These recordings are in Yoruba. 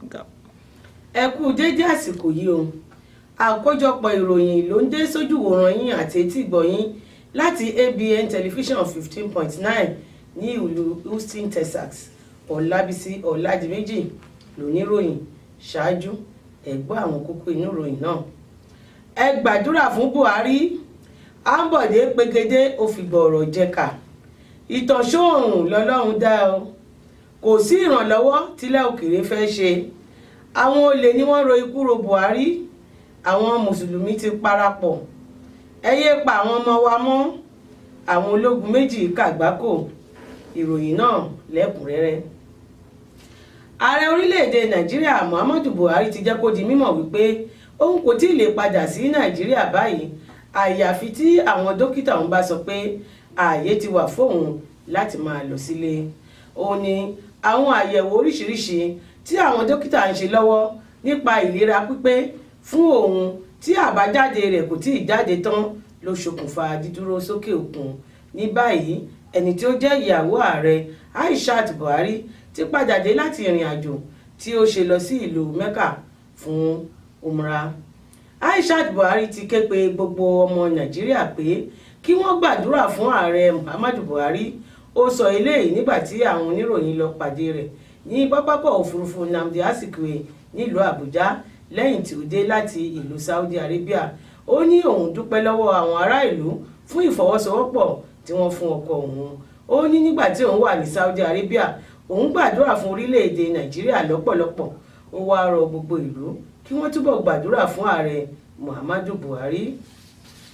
Go. Ẹ kú déédé àsìkò yìí o. Àkójọpọ̀ ìròyìn ló ń dé sójú wòran yín àti etí ìgbọ̀yín láti ABN Television 15.9 ní ìlú Houston, Texas. Ọlábísí Ọládìméjì lóníròyìn. Ṣáájú, ẹ gbọ́ àwọn kókó inú ìròyìn náà. Ẹ gbàdúrà fún Buhari. Ambode pegedé, ó fi gbọ̀rọ̀ jẹ̀ka. Ìtànṣóòrùn lọ́lọ́run dá o. Kò sí ìrànlọ́wọ́ tílẹ̀ òkèèrè fẹ́ ṣe. Àwọn olè ni wọ́n ro ikú ro Buhari. Àwọn mùsùlùmí ti parapọ̀. Ẹ yéé pa àwọn ọmọ wa mọ́. Àwọn ológun méjì kàgbákò. Ìròyìn náà lẹ́kùnrẹ́rẹ́. Ààrẹ orílẹ̀-èdè Nàìjíríà Muhammadu Buhari ti jẹ́ kó di mímọ̀ wípé òun kò tí ì lè padà sí Nàìjíríà báyìí, àyàfi tí àwọn dókítà òun bá sọ pé ààyè ti wà fóun láti máa lọ sílé. Ó ní àwọn àyẹ̀wò oríṣiríṣi tí àwọn dókítà ń ṣe lọ́wọ́ nípa ìlera pípé fún òun tí àbájáde rẹ̀ kò tí ì jáde tán ló ṣokùnfà dídúró sókè òkun. Ní báyìí, ẹni tí ó jẹ́ ìyàwó ààrẹ, Aishat Buhari, ti padà dé láti ìrìn àjò tí ó ṣe lọ sí ìlú Mecca fún umrah. Aishat Buhari ti ké pe gbogbo ọmọ Nàìjíríà pé kí wọ́n gbàdúrà fún ààrẹ Muhammadu Buhari. Ó sọ eléyìí nígbà tí àwọn oníròyìn lọ pàdé rẹ̀ ní pápákọ̀ òfurufú Nnamdi Azikiwe nílùú Àbújá lẹ́yìn tí ó dé láti ìlú Saudi Arabia. Ó ní òun dúpẹ́ lọ́wọ́ àwọn ará ìlú fún ìfọwọ́sowọ́pọ̀ tí wọ́n fún ọkọ òun. Ó ní nígbà tí òun wà ní Saudi Arabia, òun gbàdúrà fún orílẹ̀-èdè Nàìjíríà lọ́pọ̀lọpọ̀. Ó wáá rọ gbogbo ìlú kí wọ́n túbọ̀ gbàdúrà fún ààrẹ Muhammadu Buhari.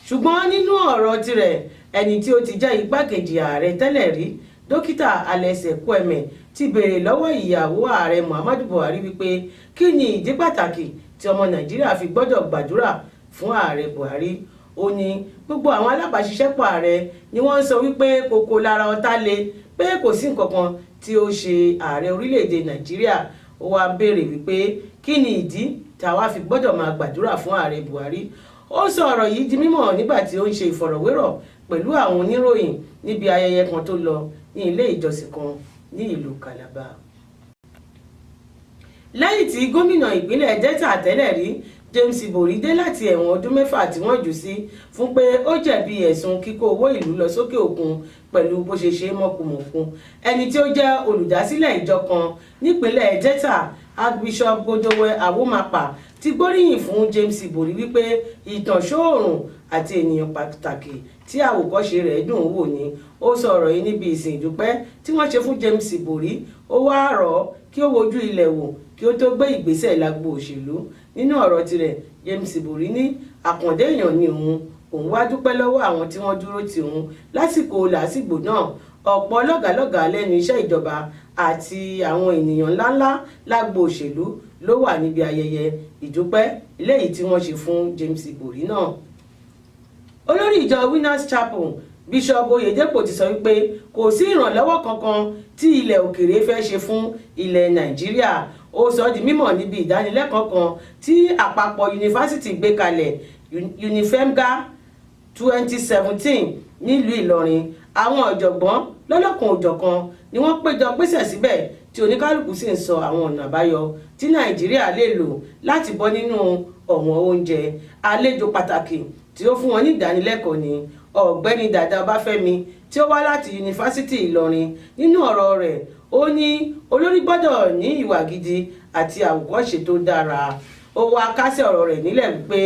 Ṣùgbọ́n nínú ọ̀rọ̀ tirẹ̀, ẹni tí ó ti jẹ́ igbákejì ààrẹ tẹ́lẹ̀ rí, Dókítà Alex Ekwueme, ti béèrè lọ́wọ́ ìyàwó ààrẹ Muhammadu Buhari wípé kí ni ìdí pàtàkì tí ọmọ Nàìjíríà fi gbọ́dọ̀ gbàdúrà fún ààrẹ Buhari. Ó ní gbogbo àwọn alábàáṣiṣẹ́pọ̀ ààrẹ ni wọ́n ń sọ wípé kókó lára ọ̀tá le, pé kò sí nǹkan kan tí ó ṣe ààrẹ orílẹ̀-èdè Nàìjíríà. Ó wá béèrè wípé kí ni ìdí tá a wá fi gbọ́dọ̀ máa gbàdúrà fún ààrẹ Buhari. Ó sọ ọ̀rọ̀ yìí di mímọ̀ nígbà tí ó ń ṣe ìfọ̀rọ̀wérọ̀ pẹ̀lú àwọn oníròyìn níbi ayẹyẹ kan tó lọ ní ilé ìjọsìn kan ní ìlú Calabar. Lẹ́yìn tí gómìnà ìpínlẹ̀ Delta tẹ́lẹ̀ rí, James Ibori, dé láti ẹ̀wọ̀n ọdún 6 tí wọ́n jù sí fún pé ó jẹ̀bi ẹ̀sùn kíkó owó ìlú lọ sókè òkun pẹ̀lú bó ṣe ṣe mọ̀kùmọ̀kù, ẹni tí ó jẹ́ olùdásílẹ̀ ìjọ kan nípínlẹ̀ Delta, Archbishop Godswill Awomapa, ti gbóríyìn fún James Ibori wípé ìtànṣóòrùn àti ènìyàn pàtàkì tí àwòkọ́ṣe rẹ̀ dùn ún wò ni. Ó sọ ọ̀rọ̀ yìí níbi ìsìn ìdúpẹ́ tí wọ́n ṣe fún James Ibori. Ó wáá rọ̀ ọ́ kí ó wojú ilẹ̀ wò kí ó tó gbé ìgbésẹ̀ lágbo òṣèlú. Nínú ọ̀rọ̀ tirẹ̀, James Ibori ní àkàndé èèyàn ni òun. Òun wá dúpẹ́ lọ́wọ́ àwọn tí wọ́n dúró tì òun lásìkò làásìgbò náà. Ọ̀pọ̀ lọ́gàálọ́gàá lẹ́nu iṣẹ́ ìjọba àti àwọn ènìyàn ńláńlá lágbo òṣèlú ló wà níbi ayẹyẹ ìdúpẹ́ eléyìí tí wọ́n ṣe fún James Ibori náà. Olórí ìjọ Winners Chapel, Bishop Oyedepo, ti sọ wípé kò sí ìrànlọ́wọ́ kankan tí ilẹ̀ òkèèrè fẹ́ ṣe fún ilẹ̀ Nàìjíríà. Ó sọ di mímọ̀ níbi ìdánilẹ́kọ̀ọ́ kan tí àpapọ̀ yunifásitì gbé kalẹ̀, Unifemga 2017, nílùú Ìlọrin. Àwọn ọ̀jọ̀gbọ́n lọ́lọ́kan òjọ̀kan ni wọ́n péjọ pésẹ̀ síbẹ̀, tí oníkálukú sì ń sọ àwọn ọ̀nà àbáyọ tí Nàìjíríà lè lò láti bọ́ nínú ọ̀wọ́n oúnjẹ. Àlejò pàtàkì tí ó fún wọn ní ìdánilẹ́kọ̀ọ́ ni Ọ̀gbẹ́ni Dàda Ọbáfẹ́mi tí ó wá láti Yunifásitì Ìlọrin. Nínú ọ̀rọ̀ rẹ̀, ó ní olórí gbọ́dọ̀ ní ìwà gidi àti àwòkọ́ṣe tó dára. Ó wá kásẹ̀ ọ̀rọ̀ rẹ̀ nílẹ̀ wípé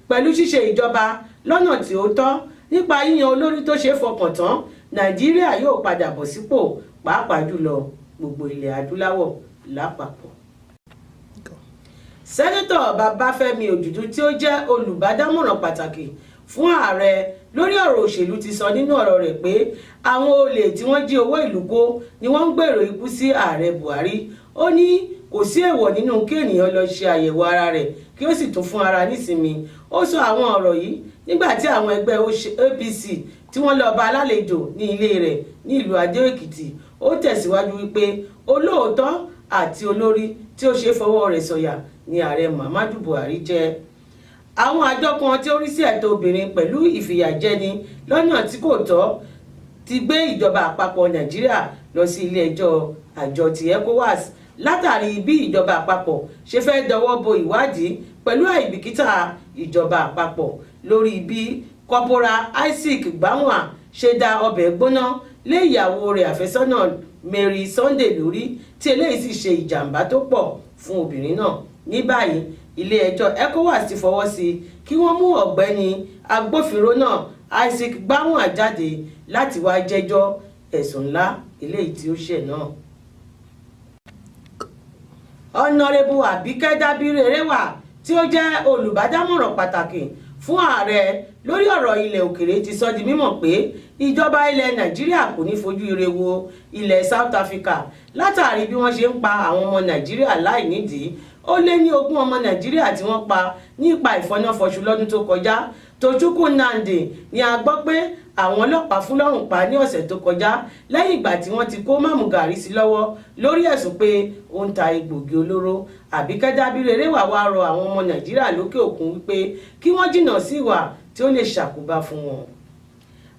pẹ̀lú ṣíṣe ìjọba lọ́nà tí ó tọ́, nípa yíyan olórí tó ṣe é fọkàn tán, Nàìjíríà yóò padà bọ̀ sípò, pàápàá jùlọ gbogbo ilẹ̀ adúláwọ̀ lápapọ̀. Sẹ́nẹ́tọ̀ Babáfẹ́mi Òjùdú, tí ó jẹ́ olùbádámọ̀ràn pàtàkì fún ààrẹ lórí ọ̀rọ̀ òṣèlú, ti sọ nínú ọ̀rọ̀ rẹ̀ pé àwọn olè tí wọ́n jí owó ìlú kó ni wọ́n ń gbèrò ikú sí ààrẹ Buhari. Ó ní kò sí èèwọ̀ nínú kí ènìyàn lọ ṣe àyẹ̀wò ara rẹ̀ kí ó sì tún fún ara nísinmi. Ó sọ àwọn ọ̀rọ̀ yìí nígbà tí àwọn ẹgbẹ́ APC tí wọ́n lọ bá alálejò ní ilé rẹ̀ ní ìlú Adó Èkìtì. Ó tẹ̀síwájú wípé olóòótọ́ àti olórí tí ó ṣe fọwọ́ rẹ̀ sọ̀yà ni ààrẹ Muhammadu Buhari jẹ́. Àwọn àjọ kan tí ó rí sí ẹ̀tọ́ obìnrin pẹ̀lú ìfìyàjẹni lọ́nà tí kò tọ́ ti gbé ìjọba àpapọ̀ Nàìjíríà lọ sí ilé ẹjọ́ àjọ ti ECOWAS. Látàrí bí ìjọba àpapọ̀ ṣe fẹ́ dọwọ́ bo ìwádìí pẹ̀lú àìbìkítà ìjọba àpapọ̀ lórí bí Kọ́pórà Isaac Gbanwa ṣe da ọbẹ̀ gbóná lé ìyàwó rẹ̀ àfẹ́sọ́nà Mary Sunday lórí, tí eléyìí sì ṣe ìjàmbá tó pọ̀ fún obìnrin náà. Ní báyìí, ilé-ẹjọ́ ECOWAS ti fọwọ́ sí kí wọ́n mú ọ̀gbẹ́ni agbófinró náà Isaac Gbanwa jáde láti wá jẹ́jọ́ ẹ̀sùn ńlá eléyìí tí ó ṣẹ̀ náà. Honourable Àbíkẹ́ Dábírẹ̀-Rẹwà, tí ó jẹ́ olùbádámọ̀ràn pàtàkì fún ààrẹ lórí ọ̀rọ̀ ilẹ̀ òkèrè, ti sọ di mímọ̀ pé ìjọba ilẹ̀ Nàìjíríà kò ní fojú ire wo ilẹ̀ South Africa látàrí bí wọ́n ṣe ń pa àwọn ọmọ Nàìjíríà láì nídìí. Ó lé ní 20 ọmọ Nàìjíríà tí wọ́n pa nípa ìfọ́náfọ́ṣù lọ́dún tó kọjá. Tochukwu Nnamdi ni a gbọ́ pé àwọn ọlọ́pàá fún lọ́rùn pa ní ọ̀sẹ̀ tó kọjá, lẹ́yìn ìgbà tí wọ́n ti kó máàmù gàrí sí lọ́wọ́ lórí ẹ̀sùn pé ó ń ta egbògi olóró. Àbíkẹ́ Dábírẹ̀-Rẹwà wá rọ àwọn ọmọ Nàìjíríà lókè òkun wípé kí wọ́n jìnnà sí ìwà tí ó lè ṣàkóbá fún wọn.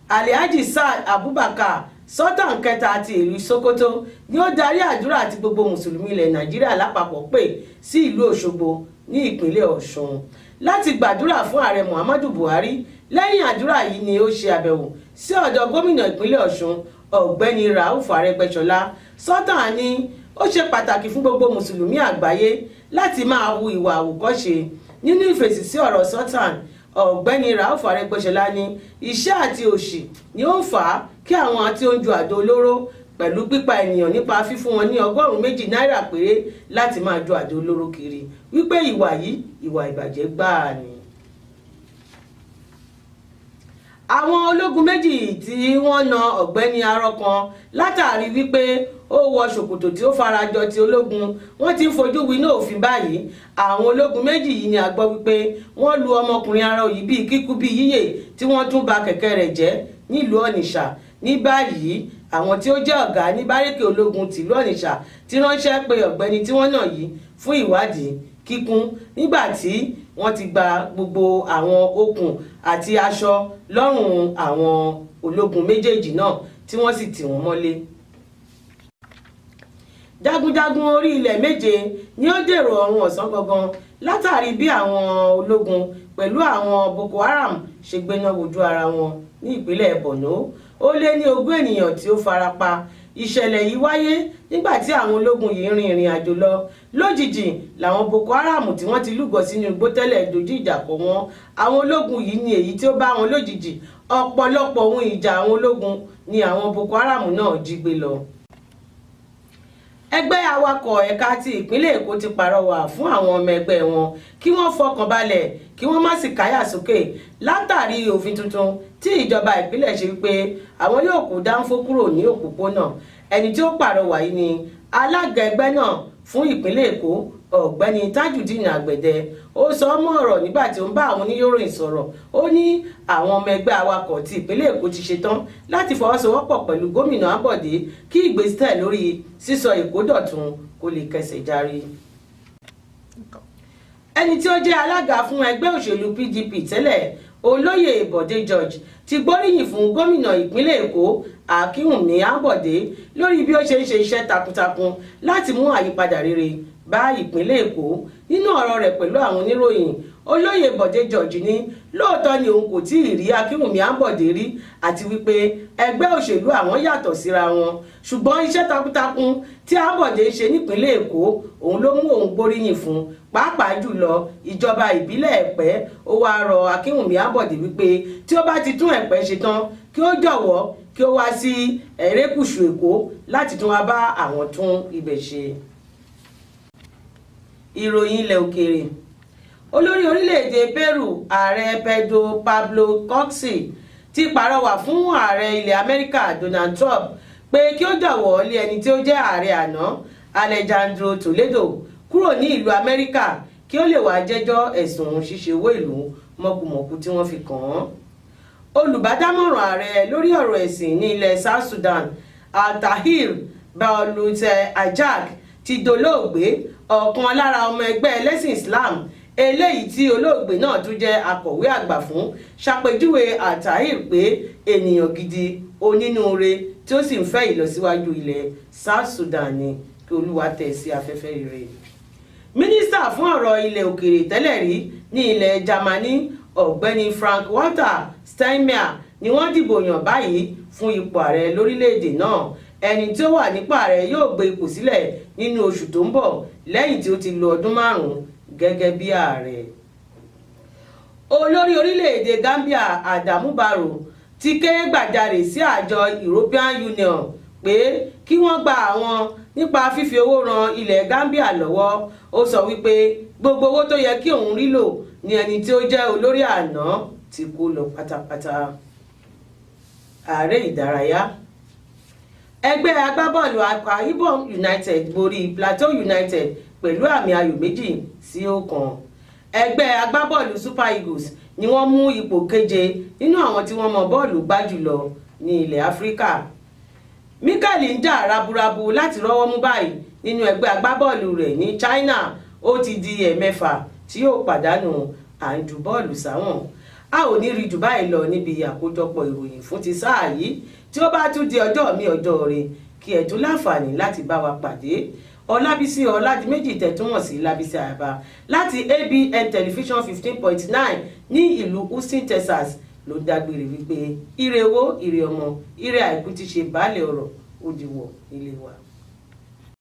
Alhaji Saad Abubakar, Sultan kẹta ti ìlú Sokoto, ni ó darí àdúrà àti gbogbo mùsùlùmí ilẹ̀ Nàìjíríà lápapọ̀ pè sí ìlú Òṣogbo ní ìpínlẹ̀ Ọ̀ṣun láti gbàdúrà fún ààrẹ Muhammadu Buhari. Lẹ́yìn àdúrà yìí ni ó ṣe àbẹ̀wò sí ọ̀dọ̀ gómìnà ìpínlẹ̀ Ọ̀ṣun, Ọ̀gbẹ́ni Rauf Arẹ́gbẹ́ṣọlá. Sultan ní ó ṣe pàtàkì fún gbogbo mùsùlùmí àgbáyé láti máa hu ìwà àwòkọ́ṣe. Nínú ìfèsì sí ọ̀rọ̀ Sultan, Ọ̀gbẹ́ni Rauf Arẹ́gbẹ́ṣọlá ní ìṣẹ́ àti òṣì ni ó ń fà á kí àwọn tí ó ń ju àdó olóró pẹ̀lú pípa ènìyàn nípa fífún wọn ní 200 náírà péré láti máa ju àdó olóró kiri, wípé ìwà yìí, ìwà ìbàjẹ́ gbáà ni. Àwọn ológun méjì tí wọ́n na ọ̀gbẹ́ni arọ kan látàrí wípé ó wọ ṣòkòtò tí ó farajọ ti ológun, wọ́n ti ń fojú winá òfin báyìí. Àwọn ológun méjì yìí ni a gbọ́ wípé wọ́n lu ọmọkùnrin arọ yìí bíi kíkú bíi yíyè, tí wọ́n tún ba kẹ̀kẹ́ rẹ̀ jẹ́ nílùú Ọ̀nìṣà. Ní báyìí, àwọn tí ó jẹ́ ọ̀gá ní bárékè ológun tìlú Ọ̀nìṣà ti ránṣẹ́ pé ọ̀gbẹ́ni tí wọ́n nà yìí fún ìwádìí kíkún, nígbà tí wọ́n ti gba gbogbo àwọn okùn àti aṣọ lọ́rùn àwọn ológun méjèèjì náà, tí wọ́n sì tì wọ́n mọ́lé. Jagunjagun orí ilẹ̀ méje ni ó dèrò ọ̀run ọ̀sán gangan látàrí bí àwọn ológun pẹ̀lú àwọn Boko Haram ṣe gbéná wojú ara wọn ní ìpínlẹ̀ Borno. Ó lé ní 20 ènìyàn tí ó fara pa. Ìṣẹ̀lẹ̀ yìí wáyé nígbà tí àwọn ológun yìí rin ìrìn àjò lọ. Lójijì làwọn Boko Haram tí wọ́n ti lúgọ sínú igbó tẹ́lẹ̀ dojú ìjà kọ wọ́n. Àwọn ológun yìí ní èyí tí ó bá wọn lójijì. Ọ̀pọ̀lọpọ̀ ohun ìjà àwọn ológun ni àwọn Boko Haram náà jí gbé lọ. Ẹgbẹ́ awakọ̀ ẹ̀ka ti ìpínlẹ̀ Èkó ti pàrọwà fún àwọn ọmọ ẹgbẹ́ wọn kí wọ́n fọkàn balẹ̀, kí wọ́n má sì káyà sókè látàrí òfin tuntun tí ìjọba ìpínlẹ̀ ṣe wípé àwọn yóò kó dáńfó kúrò ní òpópónà. Ẹni tí ó pàrọwà yìí ni alága ẹgbẹ́ náà fún ìpínlẹ̀ Èkó, Ọ̀gbẹ́ni Tajudeen Àgbẹ̀dẹ. Ó sọ mọ́ ọ̀rọ̀ nígbà tí ó ń bá àwọn oníròyìn sọ̀rọ̀. Ó ní àwọn ọmọ ẹgbẹ́ awakọ̀ ti ìpínlẹ̀ Èkó ti ṣetán láti fọwọ́sowọ́pọ̀ pẹ̀lú gómìnà Àbọ̀dé kí ìgbésẹ̀ lórí sísọ Èkó dọ̀tun kó lè kẹsẹ̀ járí. Ẹni tí ó jẹ́ alága fún ẹgbẹ́ òṣèlú PDP tẹ́lẹ̀, Olóyè Bọ̀dé George, ti gbóríyìn fún gómìnà ìpínlẹ̀ Èkó, Akínwùmí Àbọ̀dé, lórí bí ó ṣe ń ṣe iṣẹ́ takuntakun láti mú àyípadà rere bá ìpínlẹ̀ Èkó. Nínú ọ̀rọ̀ rẹ̀ pẹ̀lú àwọn oníròyìn, Olóyè Bọ̀dé George ní lóòótọ́ ni òun kò tí ì rí Akínwùmí Àbọ̀dé rí, àti wípé ẹgbẹ́ òṣèlú àwọn yàtọ̀ síra wọn, ṣùgbọ́n iṣẹ́ takuntakun tí Àbọ̀dé ń ṣe nípínlẹ̀ Èkó òun ló mú òun gbóríyìn fún, pàápàá jùlọ ìjọba ìbílẹ̀ Ẹ̀pẹ́. Ó wáá rọ Akínwùmí Àbọ̀dé wípé tí ó bá ti tún Ẹ̀pẹ́ ṣe tán, kí ó jọ̀wọ́ kí ó wá sí erékùṣù Èkó láti tún wá bá àwọn tún ibẹ̀ ṣe. Ìròyìn ilẹ̀ òkèèrè. Olórí orílẹ̀-èdè Peru, Ààrẹ Pedro Pablo Kuczynski, ti pàrọwà fún ààrẹ ilẹ̀ Amẹ́ríkà Donald Trump pé kí ó jọ̀wọ́ lé ẹni tí ó jẹ́ ààrẹ àná Alejandro Toledo kúrò ní ìlú Amẹ́ríkà, kí ó lè wá jẹ́jọ́ ẹ̀sùn ṣíṣe owó ìlú mọ̀kùmọ̀kù tí wọ́n fi kàn án. Olùbádámọ̀ràn ààrẹ lórí ọ̀rọ̀ ẹ̀sìn ní ilẹ̀ South Sudan, Altahir Baolute Ajak, ti dolóògbé. Ọ̀kan lára ọmọ ẹgbẹ́ ẹlẹ́sìn Islam eléyìí tí olóògbé náà tún jẹ́ akọ̀wé àgbà fún ṣàpèjúwe Altahir pé ènìyàn gidi, onínúure, tí ó sì ń fẹ́ ìlọsíwájú ilẹ̀ South Sudan ni. Kí Olúwa tẹ̀ sí afẹ́fẹ́ rere. Mínísítà fún ọ̀rọ̀ ilẹ̀ òkèèrè tẹ́lẹ̀ rí ní ilẹ̀ Jámánì, Ọ̀gbẹ́ni Frank Walter Steinmeier, ni wọ́n dìbò yàn báyìí fún ipò ààrẹ lórílẹ̀‐èdè náà. Ẹni tí ó wà nípò ààrẹ yóò gbé ipò sílẹ̀ nínú oṣù tó ń bọ̀ lẹ́yìn tí ó ti lo ọdún 5 gẹ́gẹ́ bí ààrẹ. Olórí orílẹ̀-èdè Gambia, Adamu Barrow, ti ké gbàjarè sí àjọ European Union pé kí wọ́n gba àwọn nípa fífi owó ran ilẹ̀ Gambia lọ́wọ́. Ó sọ wípé gbogbo owó tó yẹ kí òun rí lò ní ẹni tí ó jẹ́ olórí àná ti kó lọ pátápátá. Ààrẹ ìdárayá: ẹgbẹ́ agbábọ́ọ̀lù Akwa Ibom United borí Plateau United pẹ̀lú àmì ayò 2-1. Ẹgbẹ́ agbábọ́ọ̀lù Super Eagles ni wọ́n mú ipò keje nínú àwọn tí wọ́n mọ bọ́ọ̀lù gbá jùlọ ní ilẹ̀ Áfíríkà. Mikel ń jà raburabu láti rọ́wọ́ mú báyìí nínú ẹgbẹ́ agbábọ́ọ̀lù rẹ̀ ní China. Ó ti di ẹ̀mẹ́fà tí yóò pàdánù à ń ju bọ́ọ̀lù sáwọn. A ò ní rí jù báyìí lọ níbi àkójọpọ̀ ìròyìn fún ti sáà yìí. Tí ó bá tún di ọjọ́ mi, ọjọ́ rẹ̀, kí ẹ tún láǹfààní láti bá wa pàdé. Ọlábísí Ọládìméjì tẹ̀túnwọ̀n sí Lábísí Àyàbá láti ABN Television 15.9 ní ìlú Houston, Texas, ló dágbére wípé ire owó, ire ọmọ, ire àìkú ti ṣe baálé ọ̀rọ̀. Ó di wọ̀ nílé wa.